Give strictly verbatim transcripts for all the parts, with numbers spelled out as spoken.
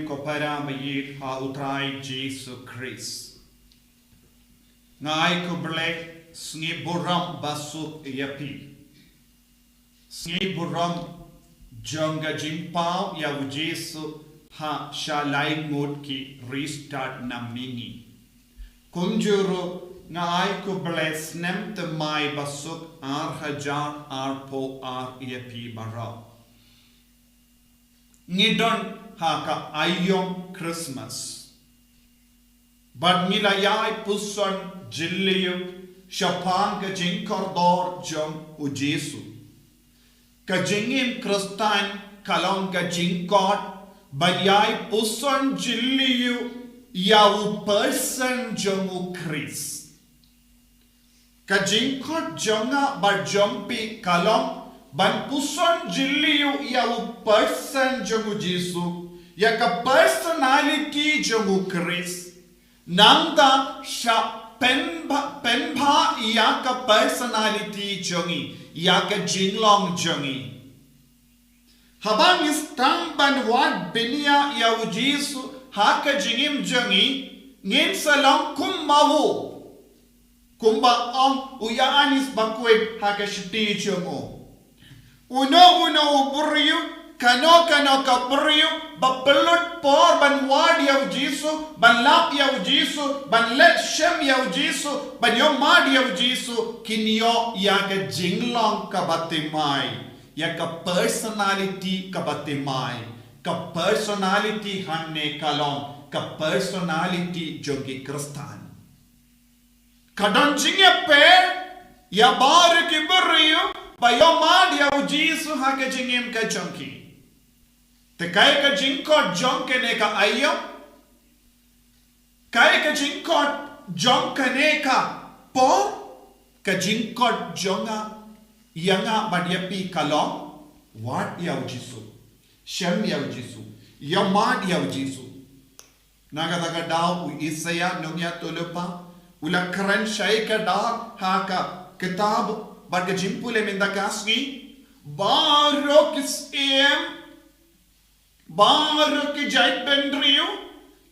Ko para baieit ha U Trai Jisu Khrist. Nga ai khublei, sngi burom basuk ïa phi. Sngi burom jong ka jingpaw ïa U Jisu ha sha lai ngut ki riewstad na mihngi. Kumjuh ruh nga ai khublei snem thymmai basuk ar hajar arphew ar ïa phi baroh. Ngi don ha ka aïom Christmas. Bad ngi la ïai puson jylliew shaphang ka jingkordor jong U Jisu. Ka jingim Khristan ka long ka jingkot ba ïai puson jylliew ïa u person jong U Khrist. Ka jingkot jong nga bad jong phi ka long ban puson jylliew ïa u person jong U Jisu, ïa ka personality jong U Khrist. Nangta sha pynbha, pynbha ïa ka personality jong ngi, ïa ka jinglong jong ngi. Haba ngi sdang ban wad bniah ïa U Jisu ha ka jingim jong ngi, ngin sa long kum ma u. Kumba ong u Ïoannis Bakhuid ha ka shithi jong u. Uno uno u briew, kano kano ka briew, ba pynlut por ban wad ïa U Jisu, ban lap ïa U Jisu, ban leit shem ïa U Jisu, ban ïohmad ïa U Jisu, kin ïoh ïa ka jinglong kaba thymmai. Ïa ka personality kaba thymmai, ka personality hangne ka long ka personality jong ki Khristan. Ka don jingïapher ïa baroh ki briew ba ïohmad ïa U Jisu ha ka jingim ka jong ki. Te kaei ka jingkot jong kane ka aïom? Kaei ka jingkot jong kane ka por? Ka jingkot jong nga, ïa nga bad ïa phi ka long, wad ïa U Jisu, shem ïa U Jisu, ïohmad ïa U Jisu. Na kata ka daw u Isaïah nongïathuhlypa u la kren shai kdar ha ka kitab bad ka jingpule mynta ka sngi. Baroh ki syiem, baroh ki jaitbynriew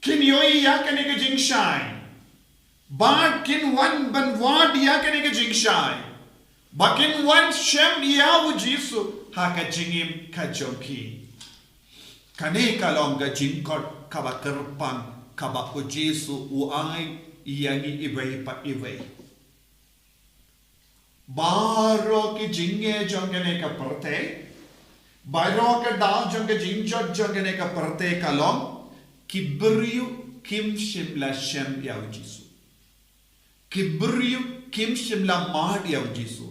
kin ïohi ïa kane ka jingshai. Bad kin wan ban wad ïa kane ka jingshai. Ba kin wan shem ïa U Jisu ha ka jingim ka jong ki. Kane ka long ka jingkot kaba kyrpang kaba U Jisu u ai ïa ngi iwei pa iwei. Baroh ki jingeh jong kane ka pyrthei, baroh ka daw jong ka jingjot jong kane ka pyrthei ka long, ki briew kim shym la shem ïa U Jisu. Ki briew kim shym la mad ïa U Jisu.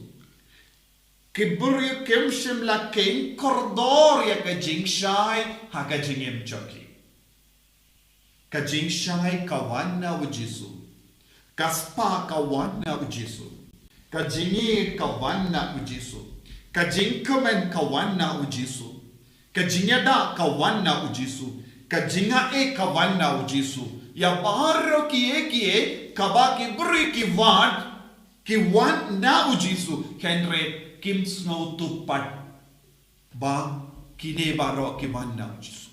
Ki briew kim shym la kheiñ kordor ïa ka jingshai ha ka jingim jong ki. Ka jingshai ka wan na U Jisu. Ka spah ka wan na U Jisu. Ka jingïeit ka wan na U Jisu. Ka jingkmen ka wan na U Jisu. Ka jingïada ka wan na U Jisu. Ka jingaiei ka wan na U Jisu. Ïa baroh kiei kiei kaba ki briew ki wad, ki wan na U Jisu. Hynrei kim sngewthuh pat ba kine baroh ki wan na U Jisu.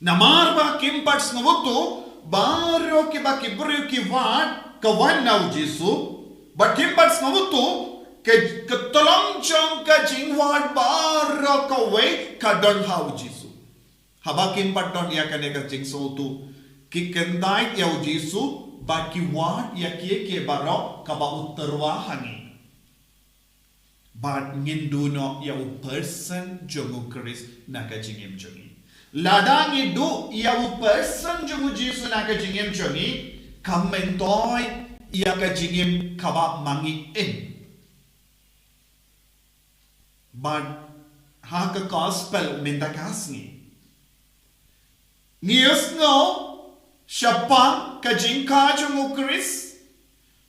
Namar ba kim pat sngewthuh, baroh kiba ki briew ki wad, ka wan na U Jisu, ba kim pat sngewthuh, ka, ka tyllong jong ka jingwad baroh kawei ka don ha U Jisu. Haba kim pat don ïa kane ka jingsngewthuh, ki kyntait ïa U Jisu, bad ki wad ïa kiei kiei baroh kaba u tyrwa ha ngi. Bad ngin duh noh ïa u person jong U Khrist na ka jingim jong ngi. Lada ngi duh ïa u person jong U Jisu na ka jingim jong ngi, kam myntoi ïa ka jingim kaba ma ngi im. Bad ha ka gospel mynta ka sngi, ngi ïohsngew shaphang ka jingkha jong U Khrist,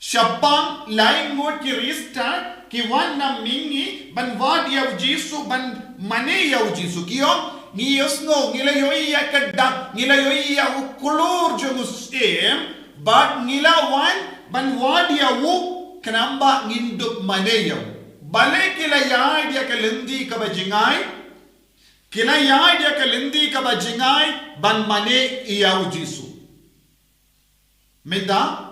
shaphang lai ngut ki riewstad ki wan na mihngi ban wad ïa U Jisu, ban mane ïa U Jisu. Ki ong, ngi ïohsngew, ngi la ïohi ïa ka dak, ngi la ïohi ïa u klur jong u syiem, bad ngi la wan ban wad ïa u, khnang ba ngin dup mane ïa u. Balei ki la ïaid ïa ka lynti kaba jngai? Ki la ïaid ïa ka lynti kaba jngai ban mane ïa u Jisu. Mynta,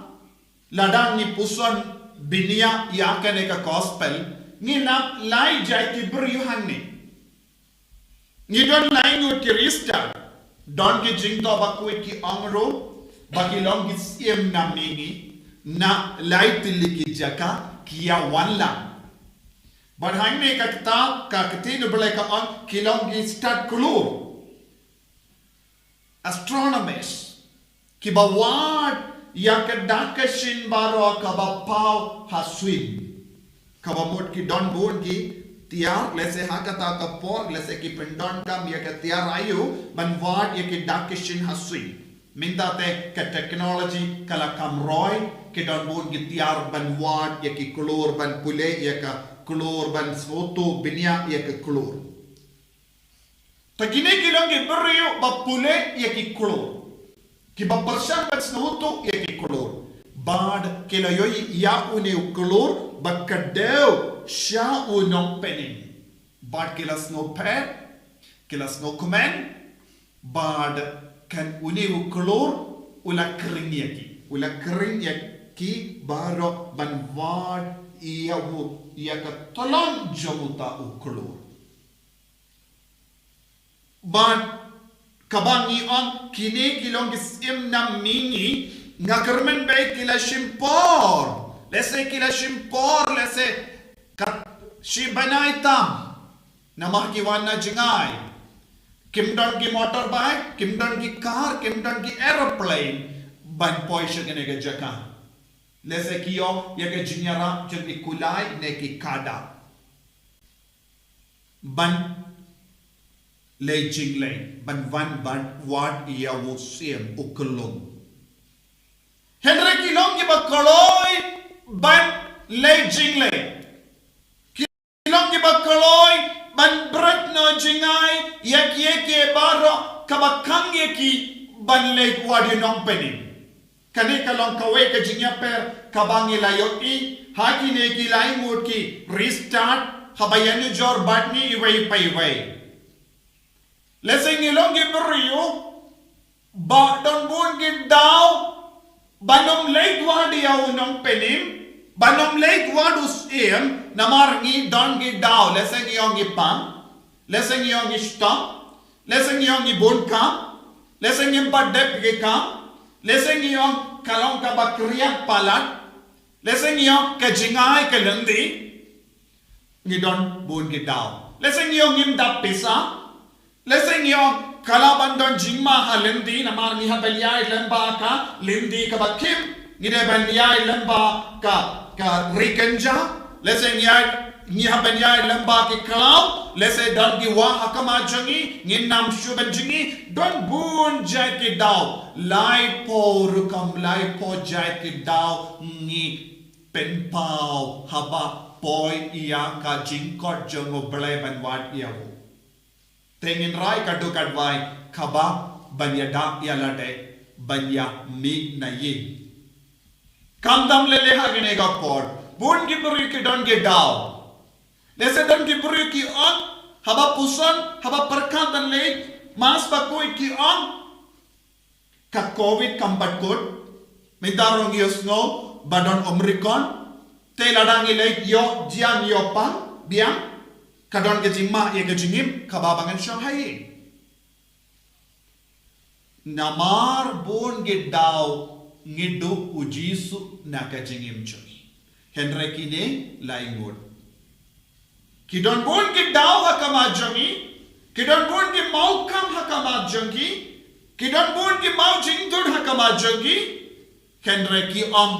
lada ngi puson bniah ïa kane ka gospel, ngi nang lai jait ki briew hangne. Ngi don lai ngut ki restart, don ki jingthoh bakhuid ki ong ruh, ba ki long ki syiem na mihngi, na lai tylli ki jaka, ki ïa wan lang. Bad hangne ka ktien, ka ktien u Blei ka ong, ki long ki stad klur. Astronomers, kiba wad ïa ka dak ka shin baroh kaba paw ha suiñ. Kaba mut ki don bun ki tiar, lehse ha kata ka por, lehse ki pyndonkam ïa ka tiar aïu, ban wad ïa ki dak ki shin ha suiñ. Mynta te ka technology ka la kam roi, ki don bun ki tiar ban wad ïa ki klur, ban pule ïa ka klur, ban sngewthuh bniah ïa ka klur. Te kine ki long ki briew ba pule ïa ki klur. Kiba pyrshang ban sngewthuh ïa ki klur. Bad ki la ïohi ïa une u klur ba ka dei sha u nongpynim. Bad ki la sngewpher, ki la sngewkmen, bad kan une u klur u la khring ïa ki. U la khring ïa ki baroh ban wad ïa u, ïa ka tlot jong uta u klur. Bad kaba ngi ong kine ki long ki syiem na mihngi, nga kyrmen ba ki la shim por. Lehse ki la shim por, lehse kat shi bnai tam. Namar ki wan na jngai. Kim don ki motorbike, kim don ki car, kim don ki aeroplane. Ban poi sha kane ka jaka. Lehse ki ïoh ïa ka jingïarap jong ki kulai ne ki kada. Ban leit jingleit, ban wan ban wad ïa u syiem u kyllum. Hynrei ki long kiba kloi ban leit jingleit. Ki long kiba kloi ban bret noh jngai ïa kiei kiei baroh kaba khang ïa ki ban leit wad ïa u nongpynim. Kane ka long kawei ka jingïapher kaba ngi la ïohi ha kine ki lai ngut ki restart haba ïanujor bad ngi iwei pa iwei. Lehse ngi long ki briew ba don bun ki daw ban ym leit wad ïa u nongpynim, ban ym leit wad u syiem, namar ngi don ki daw, lehse ngi ong ngi pang, lehse ngi ong ngi shitom, lehse ngi ong ngi bun kam, lehse ngim pat dep ki kam, lehse ngi ong ka long kaba khriat palat, lehse ngi ong ka jngai ka lynti, ngi don bun ki daw. Lehse ngi ong ngim dap pisa, lehse ngi ong ka lah ban don jingma ha lynti, namar ngi hap ban ïaid lem bad ka lynti kaba khim, ngi dei ban ïaid lem bad ka, ka ri kynja, lehse ngi ïaid, ngi hap ban ïaid lem bad ki khlaw, lehse don ki wah ha khmat jong ngi, ngin ym shu ban jngi, don bun jait ki daw, laiphew rukom, laiphew jait ki daw ngi pynpaw haba poi ïa ka jingkhot jong u Blei ban wad ïa u. Te ngin rai ka duk ka dwai kaba ban ïada ïa lade ban ïa mih na ïing. Khamtam lei lei ha kane ka por bun ki briew ki don ki daw. Lehse don ki briew ki ong haba puson haba pyrkhat ban leit mass bakhuid ki ong ka Covid kam pat kut, mynta ruh ngi ïohsngew ba don Omicron, te lada ngi leit ïoh jia ïoh pang, biang, ka don ka jingma ïa ka jingim, kaba ba ngan shong ha ïing. Namar bun ki daw ngi duh u Jisu na ka jingim jong ngi. Hynrei kine lai ngut. Ki don bun ki daw ha khmat jong ngi, ki don bun ki mawkam ha khmat jong ngi, ki don bun ki mawjingdud ha khmat jong ngi, hynrei ki ong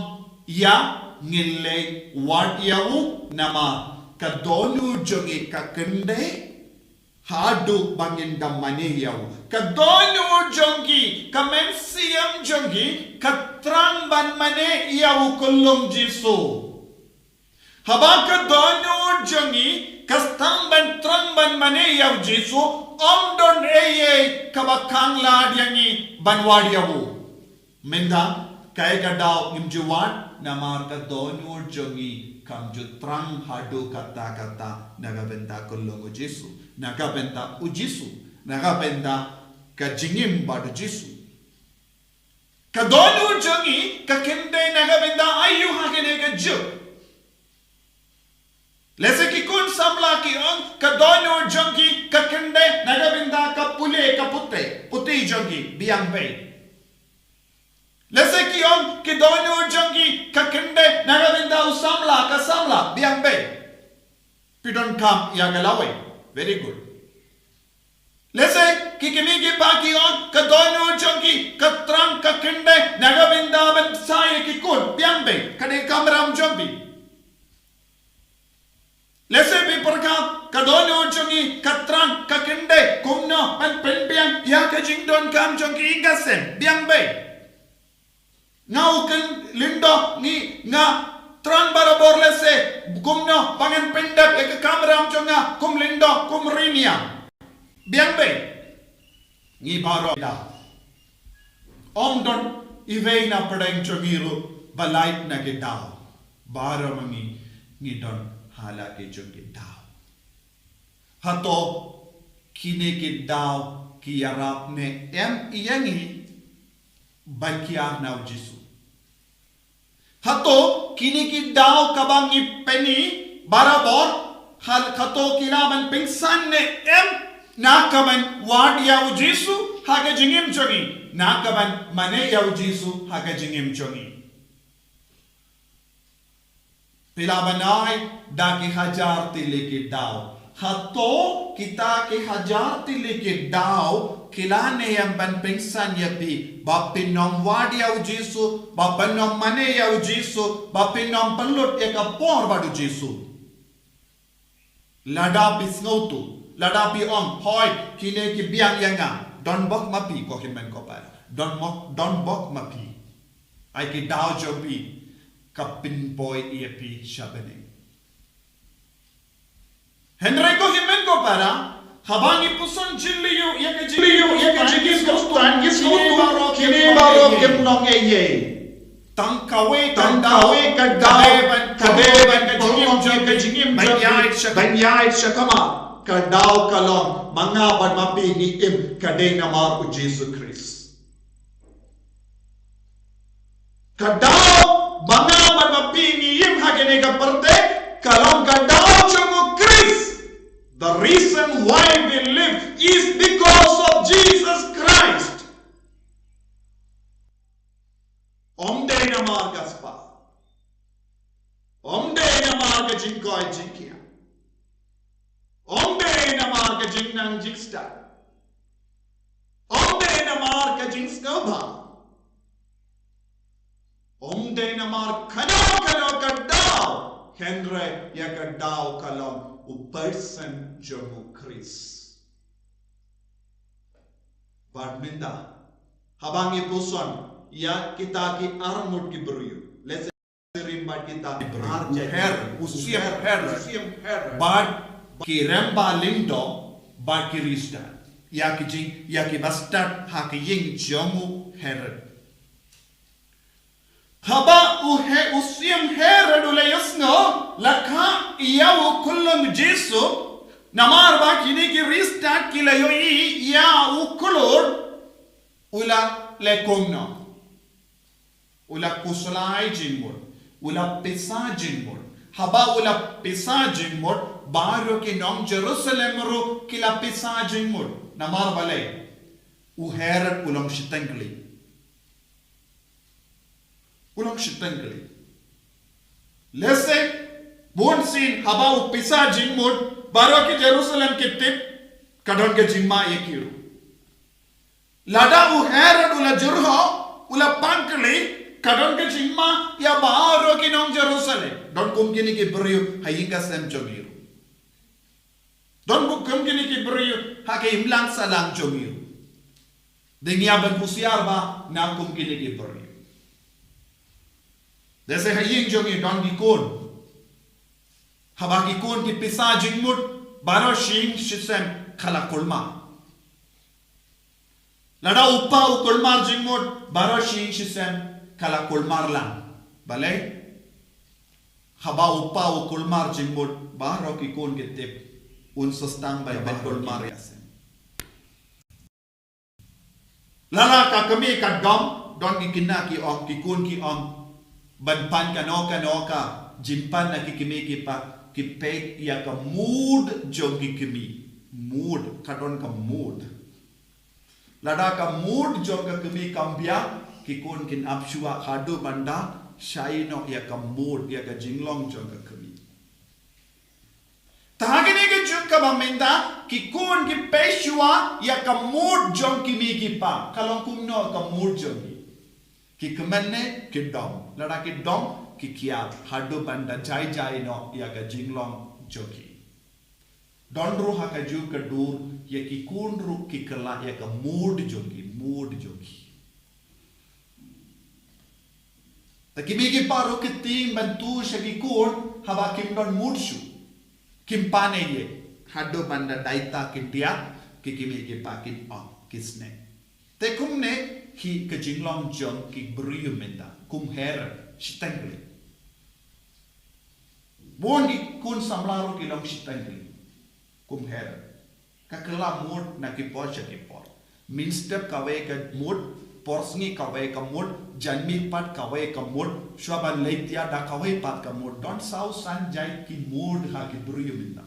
ïa ngin leit wad ïa u namar ka dohnud jong ngi ka kyndit, haduh ba ngin da mane ïa u. Ka dohnud jong ngi, ka mynsiem jong ngi, ka thrang ban mane ïa u kyllum Jisu. Haba ka dohnud jong ngi ka sdang ban thrang ban mane ïa u Jisu, ym don ei ei kaba khang lad ïa ngi ban wad ïa u. Mynta Kaei ka daw ngim ju wad, namar ka dohnud jong ngi kam ju thrang haduh katta katta na ka bynta ka long u Jisu, na ka bynta u Jisu, na ka bynta ka jingim bad u Jisu. Ka dohnud jong ngi ka kynthei na ka bynta aïu ha kane ka juk? Lehse ki khun samla ki ong ka dohnud jong ki ka kynthei na ka bynta ka pule ka puthi, puthi jong ki, biang bha. Lehse ki ong ki dohnud jong ki ka kynthei na ka bynta u samla, ka samla, biang bha. Phi donkam ïa ka lawei. Very good. Lehse ki kmie ki kpa ki ong ka dohnud jong ki ka thrang ka kynthei na ka bynta ban sa ïa ki khun, biang bha. Ka dei ka kamram jong phi. Lehse phi pyrkhat ka dohnud jong ngi ka thrang ka kynthei kumno ban pynbiang ïa ka jingdonkam jong ki ïing ka sem, biang bha. Nga u khun lyngdoh ngi nga thrang barabor lehse kumno ba ngan pyndep ïa ka kamram jong nga kum lyngdoh, kum riewniam, biang bha. Ngi baroh da ym don iwei na pdeng jong ngi ruh ba lait na ki daw. Baroh ma ngi ngi don ha la ki jong ki daw. Hato kine ki daw ki ïarap ne em ïa ngi ban kiar na u Jisu? Hato kine ki daw kaba ngi pyni barabor, ha-, hato ki lah ban pynsan ne em na ka ban wad ïa u Jisu ha ka jingim jong ngi, na ka ban mane ïa u Jisu ha ka jingim jong ngi? Phi lah ban ai da ki hajar tylli ki daw. Hato kita ki hajar tylli ki daw ki lah ne em ban pynsan ïa phi ba phin ym wad ïa u Jisu, ba phin ym mane ïa u Jisu, ba phin ym pynlut ïa ka por bad u Jisu? Lada phi sngewthuh, lada phi ong, hooid, kine ki biang ïa nga, don bok ma phi, ko hynmen ko para. Don bok, don bok ma phi. Ai ki daw jong phi, ka pynpoi ïa phi sha bneng. Hynrei ko hynmen ko para, haba ngi puson jylliew ïa ka jingim, ïa ka jingim Khristan, ngi sngewthuh kine baroh kim long ei ei. Tang kawei, tang kawei ka daw ka dei ban, ka dei ban pynlong ïa ka jingim ban ïaid sha, ban ïaid sha khmat. Ka daw ka long ma nga bad ma phi ngi im, ka dei namar u Jisu Khrist. Ka daw ba nga bad ma phi ngi im ha kane ka pyrthei ka long ka daw jong u Khrist. The reason why we live is because of Jesus Christ. Ym dei namar ka spah. Ym dei namar ka jingkoit jingkhiah. Ym dei namar ka jingnang jingstad. Ym dei namar ka jingsngewbha. Ym dei namar kano kano ka daw. Hynrei ïa ka daw ka long u person jong u Khrist. Bad mynta, haba ngi puson ïa kita ki arngut ki briew, lehse rim bad kita ki briew, u Herod, u siem Herod, u siem Herod, bad ki rangbah lyngdoh bad ki riewstad, ïa ki jing, ïa ki bastad ha ki ïing jong u Herod. Haba u He-, u siem Herod u la ïohsngew, la khang ïa u khyllung Jisu, namar ba kine ki riewstad ki la ïohi ïa u khlur, u la leh kumno? U la khuslai jingmut, u la pisa jingmut. Haba u la pisa jingmut, baroh ki nong Jerusalem ruh ki la pisa jingmut. Namar balei? U Herod u long shiteng kli. U long shiteng kli. Lehse, bunsien haba u pisa jingmut, baroh ki Jerusalem ki tip, ka don ka jingma ïa ki ruh. Lada u Herod u la jyrhoh, u la pang kli, ka don ka jingma ïa baroh ki nong Jerusalem. Don kum kine ki briew ha ïing ka sem jong ki ruh. Don kum kine ki briew ha ka imlang sahlang jong ki ruh. Dei ngi ïa ban husiar bha na kum kine ki briew. Lehse ha ïing jong ngi don ki khun. Haba ki khun ki pisa jingmut, baroh shi ïing shi sem ka la kulmar. Lada u kpa u kulmar jingmut, baroh shi ïing shi sem ka la kulmar lang. Balei? Haba u pa u kulmar jingmut, baroh ki khun ki tip, un sa sdang ban kulmar ïa ka seng. Lada ka kmie ka dom, don ki khynnah ki ong, ki khun ki ong, ban pan kano kano ka jingpan na ki kmie ki kpa, ki peit ïa ka mood jong ki kmie. Mood, ka don ka mood. Lada ka mood jong ka kmie kam biang, ki khun kin ap shuwa haduh ban da shai noh ïa ka mood, ïa ka jinglong jong ka kmie. Te ha kane ka juk kaba mynta, ki khun ki peit shuwa ïa ka mood jong ki kmie ki kpa. Ka long kumno ka mood jong ki? Ki kmen ne ki dom? Lada ki dom, ki kiad haduh ban da jai jai noh ïa ka jinglong jong ki. Don ruh ha ka juk ka dur, ïa ki khun ruh ki kylla ïa ka mood jong ki, mood jong ki. Te ki kmie ki kpa ruh ki tieng ban tu sha ki khun, haba kim don mood shuh. Kim pan ei ei, haduh ban da dei ta kin diah, ki kmie ki kpa kin ong, ki sneng. Te kumne hi ka jinglong jong ki briew mynta, kum Herod, shiteng kli. Bun ki khun samla ruh ki long shiteng kli, kum Herod. Ka kylla mood na ki por sha ki por. Mynstep kawei ka mood, por sngi kawei ka mood, janmiet pat kawei ka mood, shuwa ban leit ïa da kawei pat ka mood. Don saw san jait ki mood ha ki briew mynta.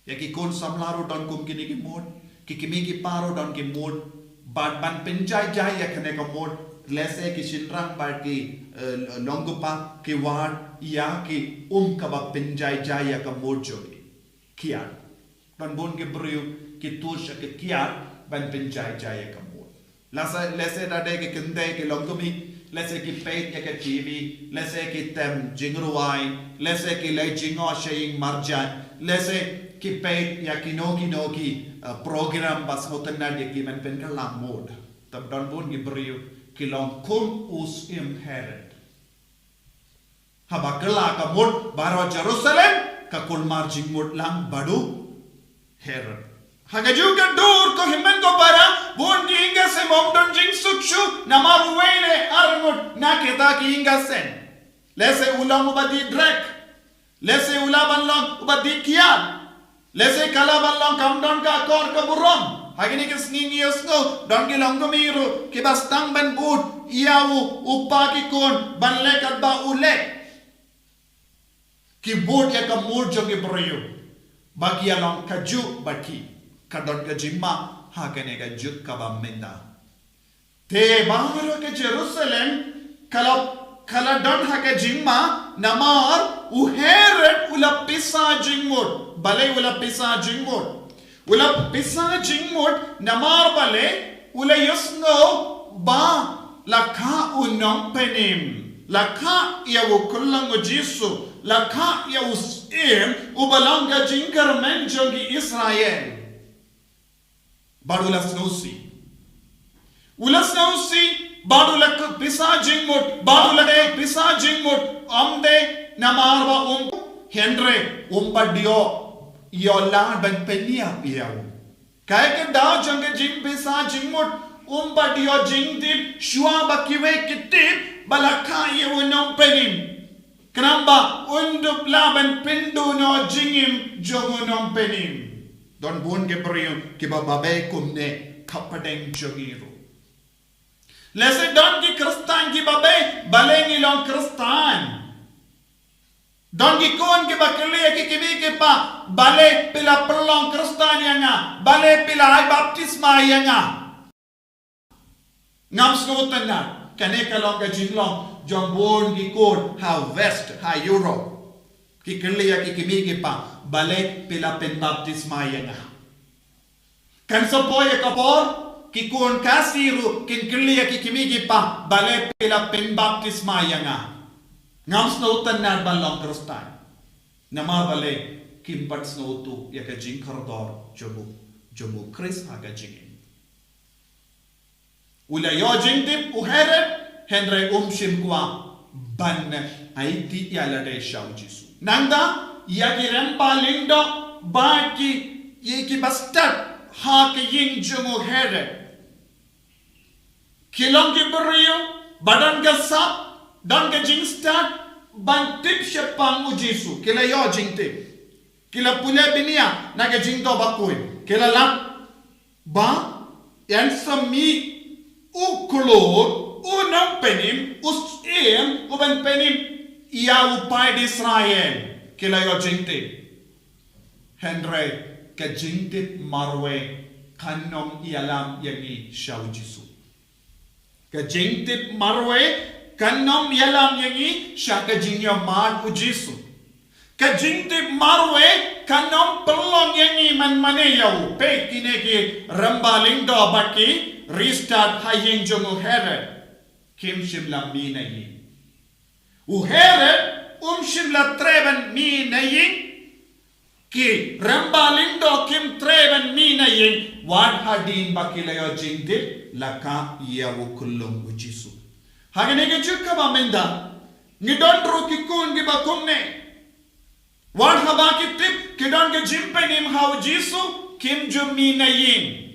Ïa ki khun samla ruh don kum kine ki mood, ki kmie ki kpa ruh don ki mood, bad ban pynjai jai ïa kane ka mood, lehse ki shynrang bad ki, eh, longkpa, ki wad ïa ki um kaba pynjai jai ïa ka mood jong ki. Kiad. Don bun ki briew, ki tu sha ki kiad, ban pynjai jai ïa ka mood. Lehse, lehse da dei ki kynthei ki longkmie, lehse ki peit ïa ka T V, lehse ki tem jingrwai, lehse ki leit jngoh sha ïing marjan, lehse ki peit ïa kino kino ki, eh, program ba sngewtynnad ïa ki ban pynkylla mood. Te don bun ki briew, ki long kum u syiem Herod. Haba kylla ka mood, baroh Jerusalem ka kulmar jingmut lang bad u Herod. Ha ka juk ka dur ko hynmen ko para, bun ki ïing ki sem ym don jingsuk shuh, namar uwei ne ar ngut na kita ki ïing ki sem. Lehse u long uba dih drug. Lehse u lah ban long uba dih kiad. Lehse ka lah ban long kam don ka akor ka burom. Ha kine ki sngi ngi ïohsngew, don ki longkmie ruh kiba sdang ban bud ïa u, u pa ki khun, ban leh katba u leh. Ki bud ïa ka mood jong ki briew ba ki ïa long kajuh ba ki. Ka don ka jingma ha kane ka juk kaba mynta. Te baroh ka Jerusalem ka la, ka la don ha ka jingma, namar u Herod u la pisa jingmut. Balei u la pisa jingmut? U la pisa jingmut namar balei? U la ïohsngew ba la kha u nongpynim, la kha ïa u khyllung u Jisu, la kha ïa u Syiem uba long ka jingkyrmen jong ki Israel. Bad u la sngewsih. U la sngewsih, bad u la pisa jingmut, bad u la pisa jingmut, ym dei namar ba um, hynrei um pat ïoh, ïoh lad ban pynïap ïa u. Kaei ka daw jong ka jingpisa jingmut, um pat ïoh jingtip, shuwa ba kiwei ki tip ba la kha ïa u nongpynim. Khnang ba un dup lah ban pynduh noh jingim jong u nongpynim. Don bun ki briew kiba babe kumne ha pdeng jong ngi ruh. Lehse don ki Khristan kiba babe, balei ngi long Khristan? Don ki khun kiba kylli ïa ki kmie ki kpa, balei phi la pynlong Khristan ïa nga? Balei phi la ai baptisma ïa nga? Ngam sngewtynnad, kane ka long ka jinglong jong bun ki khun ha West, ha Europe. Ki kylli ïa ki kmie ki kpa, balei phi la pynbaptisma ïa nga? Kan sa poi ïa ka por, ki khun Khasi ruh kin kylli ïa ki kmie ki kpa, balei phi la pynbaptisma ïa nga? Ngam sngewtynnad ban long Khristan. Namar balei? Kim pat sngewthuh ïa ka jingkordor jong u, jong u Khrist ha ka jingim. U la ïoh jingtip u Herod, hynrei um shym kwah ban aiti ïa lade sha u Jisu. Nangta ïa ki rangbah lyngdoh bad ki, ïa kiba stad ha ka ïing jong u Herod. Ki long ki briew ba don ka sap, don ka jingstad ban tip shaphang u Jisu. Ki la ïoh jingtip. Ki la pule bniah na ka jingthoh bakhuid. Ki la lap ba yn sa mih u khlur, u nongpynim, u syiem, u ban pynim ïa u paid Israel. Ki la ïoh jingtip. Hynrei ka jingtip marwei kan ym ïalam ïa ngi sha u Jisu. Ka jingtip marwei kan ym ïalam ïa ngi sha ka jingïamad u Jisu. Ka jingtip marwei kan ym pynlong ïa ngi ban mane ïa u. Peit kine ki rangbah lyngdoh ba ki restad ha ïing jong u Herod. Kim shym la mih na ïing. U Herod um shym la treh ban mih na ïing. Ki rangbah lyngdoh kim treh ban mih na ïing, wat hadien ba ki la ïoh jingtip, la kah ïa u khyllung u Jisu. Ha kane ka juk kaba mynta, ngi don ruh ki khun kiba kumne. Wat haba ki tip ki don ka jingpynim ha u Jisu, kim ju mih na ïing.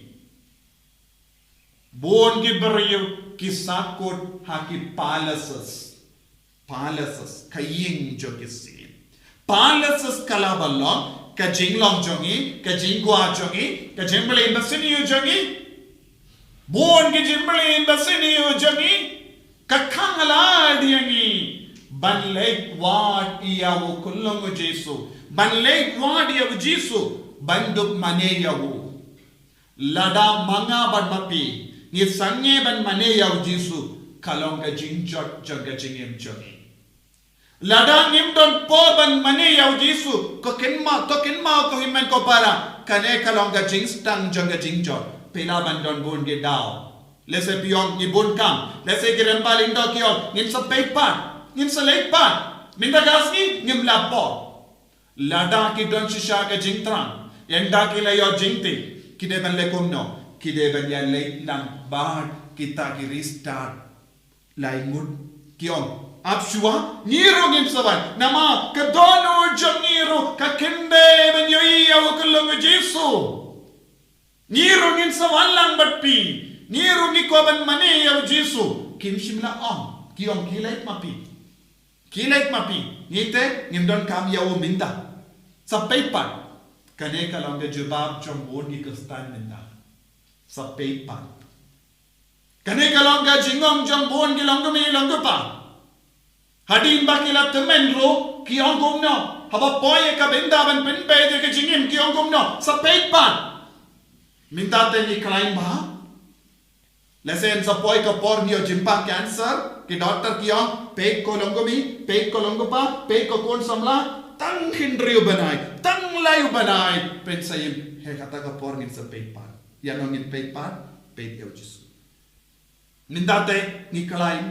Bun ki briew ki sahkut ha ki palaces. Palaces, ka ïing jong ki syiem. Palaces ka la ba long ka jinglong jong ngi, ka jingkwah jong ngi, ka jingpynim basniew jong ngi. Bun ki jingpynim basniew jong ngi ka khang halad ïa ngi ban leit wad ïa u khyllung u Jisu, ban leit wad ïa u Jisu, ban dup mane ïa u. Lada ma nga bad ma phi ngi sangeh ban mane ïa u Jisu, ka long ka jingjot jong ka jingim jong ngi. Lada ngim don por ban mane ïa u Jisu, ko kynmaw, to kynmaw ko hynmen ko para, kane ka long ka jingstad jong ka jingjot. Phi lah ban don bun ki daw. Lehse phi ong ngi bun kam, lehse ki rangbah lyngdoh ki ong ngin sa peit pat, ngin sa leit pat. Mynta ka sngi ngim lah por. Lada ki don shisha ka jingthrang, ynda ki la ïoh jingtip, ki dei ban leh kumno, ki dei ban ïa leit lang bad kita ki restad. Lai ngut ki ong, ap shuwa, ngi ruh ngin sa wan. Namar ka dohnud jong ngi ruh ka kynbeit ban ïohi ïa u khyllung u Jisu. Ngi ruh ngin sa wan lang bad phi. Ngi ruh ngi kwah ban mane ïa u Jisu. Kim shym la ong, ki ong ki leit ma phi. Ki leit ma phi. Ngi te ngim don kam ïa u mynta. Sa peit pat. Kane ka long ka jubab jong bun ki Khristan mynta. Sa peit pat. Kane ka long ka jingong jong bun ki long kmie long kpa. Hadien ba ki la tymmen ruh ki ong kumno? Haba poi ïa ka bynta ban pynbeit ïa ka jingim ki ong kumno? Sa peit pat. Mynta te ngi khlaiñ bha. Lehse yn sa poi ka por ngi ïoh jingpang cancer, ki doktor ki ong peit ko long kmie, peit ko long kpa, peit ko khun samla, tang hynriew bnai, tang lai bnai, peit sa im, he kata ka por ngin sa peit pat. Ïa no ngin peit pat, peit ïa u Jisu. Mynta te ngi khlaiñ.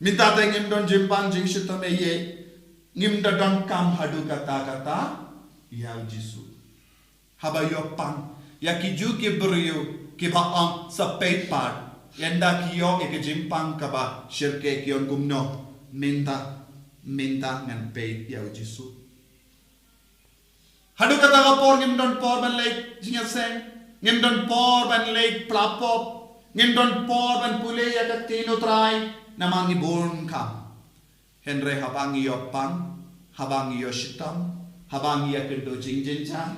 Mynta te ngim don jingpang jingshitom ei ei. Ngim da don kam haduh katta katta ïa u Jisu. Haba ïoh pang ïa ki ju ki briew kiba ong sa peit pat. Ynda ki ïoh ïa ki jingpang kaba shyrkhei ki ong kumno? Mynta, mynta ngan peit ïa u Jisu. Haduh katta ka por ngim don por ban leit jingïaseng, ngim don por ban leit pla pop, ngim don por ban pule ïa ka ktien u Trai, namar ngi bun kam. Hynrei haba ngi ïoh pang, haba ngi ïoh shitom, haba ngi ïakynduh jingjynjar,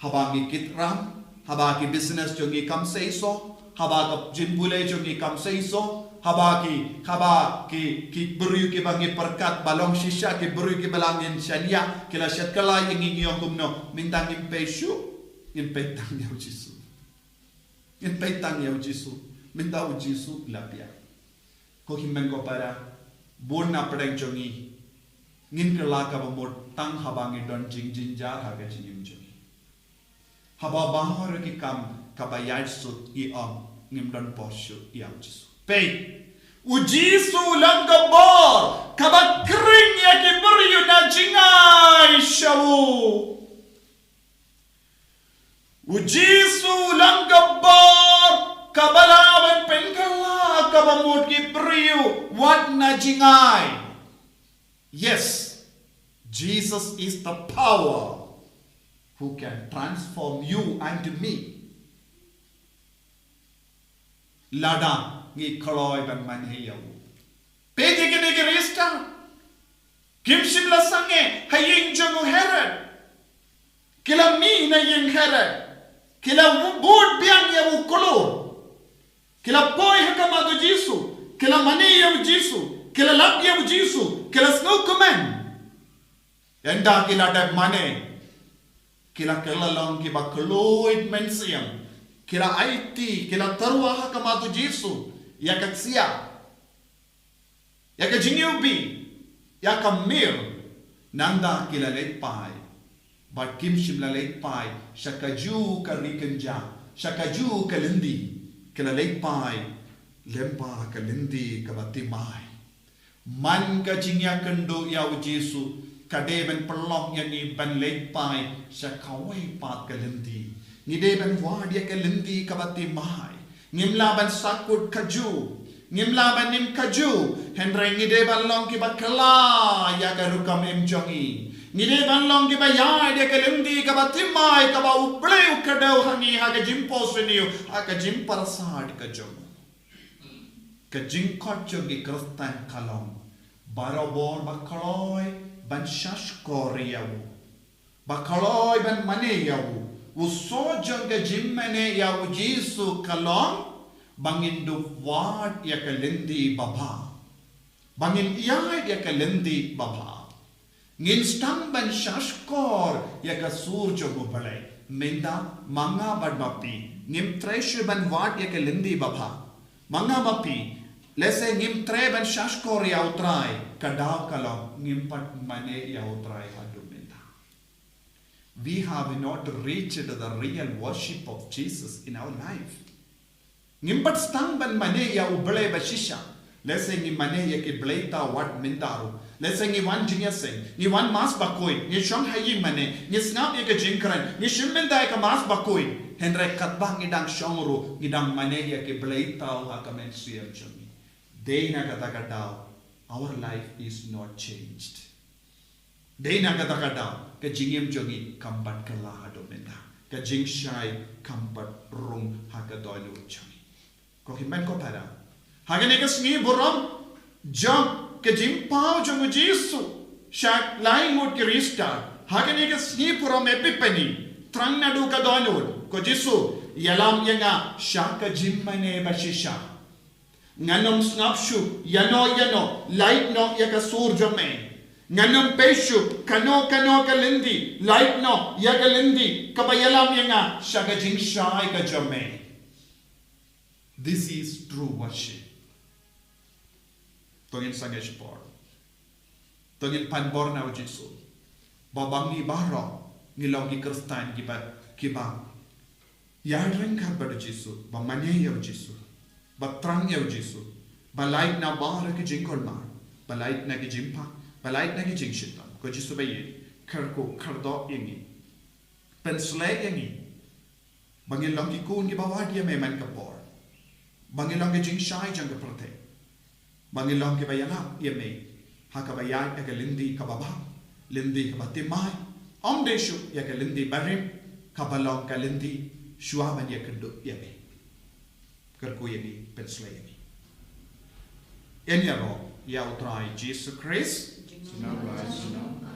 haba ngi kit ram, haba ki business jong ngi kam seisoh, haba ka jingpule jong ngi kam seisoh, haba ki, haba ki, ki briew kiba ngi pyrkhat ba long shisha, ki briew kiba la ngin shaniah, ki la shet kylla ïa ngi, ngi ong kumno? Mynta ngim peit shuh, ngin peit tang ïa u Jisu. Ngin peit tang ïa u Jisu. Mynta u Jisu la pdiang. Ko hynmen ko para, bun na pdeng jong ngi ngin kylla kaba mut tang haba ngi don jingjynjar ha ka jingim jong ngi. Haba baroh ki kam kaba ïaid sut ngi ong ngim don por shuh ïa u Jisu. Peit, u Jisu long ka bor kaba khring ïa ki briew na jingai sha u. U Jisu long ka bor kaba lah ban pynkylla kaba mut ki briew wat na jingai. Yes, Jesus is the power who can transform you and me. Lada ngi kloi ban mane ïa u. Peit ïa kine ki riewstad. Kim shym la sangeh ha ïing jong u Herod. Ki la mih na ïing Herod. Ki la bud biang ïa u klur. Ki la poi ha khmat u Jisu. Ki la mane ïa u Jisu. Ki la lap ïa u Jisu. Ki la sngewkmen. Ynda ki la dep mane, ki la kylla long kiba khlaiñ mynsiem. Ki la aiti, ki la tyrwa ha khmat u Jisu ïa ka ksiar, ïa ka jingïohi, ïa ka mir. Nangta ki la leit phai. Bad kim shym la leit phai sha kajuh ka ri kynja, sha kajuh ka lynti. Ki la leit phai lyngba ka lynti kaba thymmai. Man ka jingïakynduh ïa u Jisu ka dei ban pynlong ïa ngi ban leit phai sha kawei pat ka lynti. Ngi dei ban wad ïa ka lynti kaba thymmai. Ngim lah ban sahkut kajuh. Ngim lah ban im kajuh. Hynrei ngi dei ban long kiba kylla ïa ka rukom im jong ngi. Ngi dei ban long kiba ïaid ïa ka lynti kaba thymmai kaba U Blei u kdew ha ngi ha ka jingphohsniew, ha ka jingpyrsad ka jong u. Ka jingkhot jong ki Khristan ka long barabor ba kloi ban shahshkor ïa u, ba kloi ban mane ïa u. U soh jong ka jingmane ïa u Jisu ka long ba ngin dup wad ïa ka lynti babha, ba ngin ïaid ïa ka lynti babha. Ngin sdang ban shahshkor ïa ka sur jong U Blei. Mynta ma nga bad ma phi ngim treh shuh ban wad ïa ka lynti babha. Ma nga ma phi, lehse ngim treh ban shahshkor ïa U Trai, ka daw ka long ngim pat mane ïa U Trai haduh mynta. We have not reached the real worship of Jesus in our life. Ngim pat sdang ban mane ïa U Blei ba shisha. Lehse ngi mane ïa ki blei thaw wat mynta ruh. Lehse ngi wan jingïaseng, ngi wan Mass bakhuid, ngi shong ha ïing mane, ngi sngap ïa ka jingkren, ngi shim bynta ïa ka Mass bakhuid. Hynrei katba ngi dang shong ruh ngi dang mane ïa ki blei thaw ha ka mynsiem jong ngi. Dei na kata ka daw, our life is not changed. Dei na kata ka daw, ka jingim jong ngi kam pat kylla haduh mynta. Ka jingshai kam pat rung ha ka dohnud jong ngi. Ko hynmen ko para, ha kane ka sngi burom jong ka jingpynpaw jong u Jisu sha lai ngut ki riewstad, ha kane ka sngi burom Epiphany, thrang naduh ka dohnud, ko Jisu, ïalam ïa nga sha ka jingmane ba shisha. Ngan ym sngap shuh ïano ïano, lait noh ïa ka sur jong me. Ngan ym peit shuh kano kano ka lynti, lait noh ïa ka lynti kaba ïalam ïa nga sha ka jingshai ka jong me. This is true worship. To ngin sangeh shipor. To ngin pan bor na u Jisu. Ba ba ngi baroh ngi long ki Khristan kiba, kiba ïaid ryngkat bad u Jisu, ba mane ïa u Jisu, ba thrang ïa u Jisu, ba lait na baroh ki jingkulmar, ba lait na ki jingpang, ba lait na ki jingshitom. Ko Jisu ba ïeit, kyrkhu kyrdoh ïa ngi. Pynshlei ïa ngi. Ba ngin long ki khun kiba wad ïa me man ka por. Ba ngin long ki jingshai jong ka pyrthei. Ba ngin long kiba ïalap ïa me ha kaba ïaid ïa ka lynti kaba bha, lynti kaba thymmai. Ym dei shuh ïa ka lynti barim kaba long ka lynti shuwa ban ïakynduh ïa me. Kyrkhu ïa ngi, pynshlei ïa ngi. Yn ïaroh ïa u Trai Jisu Khrist. Sngewbha sngewbha.